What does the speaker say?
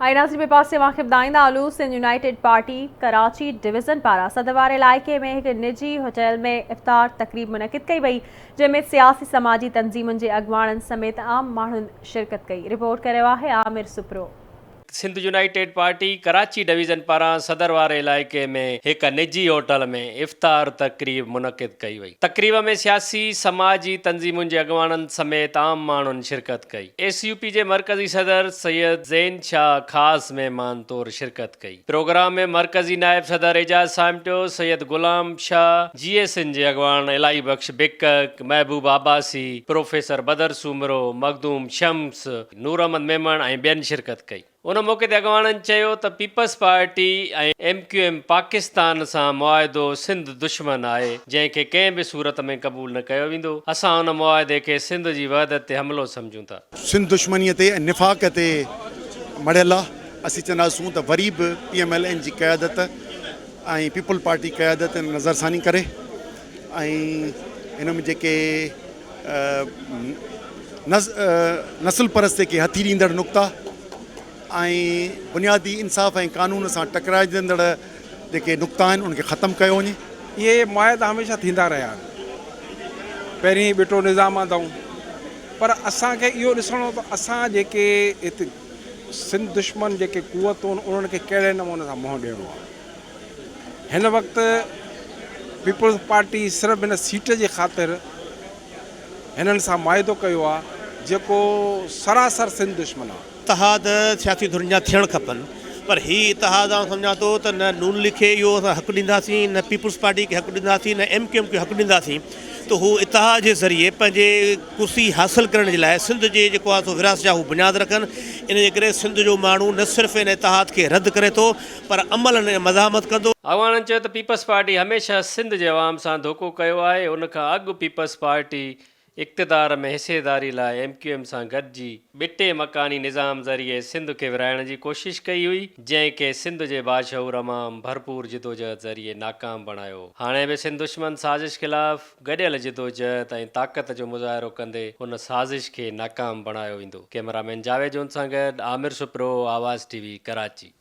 ۽ ناظرين ٻئي پاسي اوهان کي ٻڌائيندا هلون Sindh united party Karachi division پاران صدر واري علائقي ۾ هڪ نجي هوٽل ۾ افطار تقريب منعقد ڪئي وئي جنهن ۾ سياسي سماجي تنظيمن جي اڳواڻن سميت عام ماڻهن شرڪت ڪئي رپورٽ ڪريو آهي Amir Sipro. Sindh united party Karachi division پاران صدر واري علائقي ۾ هڪ نجي هوٽل ۾ افطار تقريب منعقد ڪئي وئي. تقريب ۾ سياسي، سماجي تنظيمن جي اڳواڻن سميت عام ماڻهن شرڪت ڪئي. ايس يو پي جي مرڪزي صدر سيد زين شاهه خاص مهمان طور شرڪت ڪئي. پروگرام ۾ مرڪزي نائب صدر اعجاز سامٽيو، سيد غلام شاهه، جي ايس اين جي اڳواڻ الاهي بخش بڪڪ، محبوب عباسي، پروفيسر بدر سومرو، مخدوم شمس، نور احمد ميمڻ ۽ ٻين شرڪت ڪئي. ان موقعي تي اڳواڻن چيو ته peoples party ۽ M Q M Pakistan سان معاهدو سنڌ دشمن آهي جنهن کي ڪنهن به صورت ۾ قبول نه ڪيو ويندو، اسان ان معاهدي کي سنڌ جي وحدت تي حملو سمجهون ٿا. سنڌ دشمني تي ۽ نفاق تي مڙهيل آ، اسين چونداسون ته وري به پي ايم ايل اين جي قيادت ۽ پيپلز پارٽي قيادت نظرثاني ڪري ۽ هن ۾ جيڪي نسل پرستي کي هٿي ڏيندڙ نقطا ۽ بنيادي انصاف ۽ قانون سان ٽڪرائجندڙ جيڪي نقطا آهن ان کي ختم ڪيو وڃي. اهي معاهدا هميشه ٿيندا رهيا آهن. پهرين ٻٽو نظام آندائون پر اسان کي اهو ڏسڻو ته اسان جيڪي هت سنڌ دشمن جيڪي قوتون آهن انهن کي ڪهڙي نموني سان منهن ڏيڻو آهي. هن وقت پيپلز پارٽي صرف هن سيٽ جي خاطر هنن سان معاهدو ڪيو آهي جيڪو سراسر سنڌ دشمن آهي. اتحاد سياسي ڌرين جا ٿيڻ کپن پر هي اتحاد آئون سمجهان ٿو ته نه نون ليگ کي اهو اسان حق ڏينداسين نه پيپلز پارٽي کي حق ڏينداسين نه ايم ڪيو ايم کي حق ڏينداسين ته هو اتحاد جي ذريعي پنهنجي ڪرسي حاصل ڪرڻ جي لاء سنڌ جي جيڪو آهي سو ورهاست جا هو بنياد رکن ان جي ڪري سنڌ جو ماڻهو نه صرف ان اتحاد کي رد ڪري ٿو پر عملاً مزاحمت ڪندو. اڳواڻن چيو ته پيپلز پارٽي هميشه سنڌ جي عوام سان ڌوڪو ڪيو آهي، ان کان اڳ پيپلز پارٽي اقتدار ۾ حصيداري لاء ايم ڪيو ايم سان گڏجي ٻٽي مڪاني نظام ذريعي سنڌ کي ورهائڻ جي ڪوشش ڪئي هئي، جنهن کي سنڌ جي باشعور عوام ڀرپور جدوجهد ذريعي ناڪام بڻايو. هاڻي به سنڌ دشمن سازش خلاف گڏيل جدوجهد ۽ طاقت جو مظاهرو ڪندي ان سازش کي ناڪام بڻايو ويندو. ڪئميرا مين جاويد جون سان گڏ عامر سپرو، آواز ٽي وي، ڪراچي.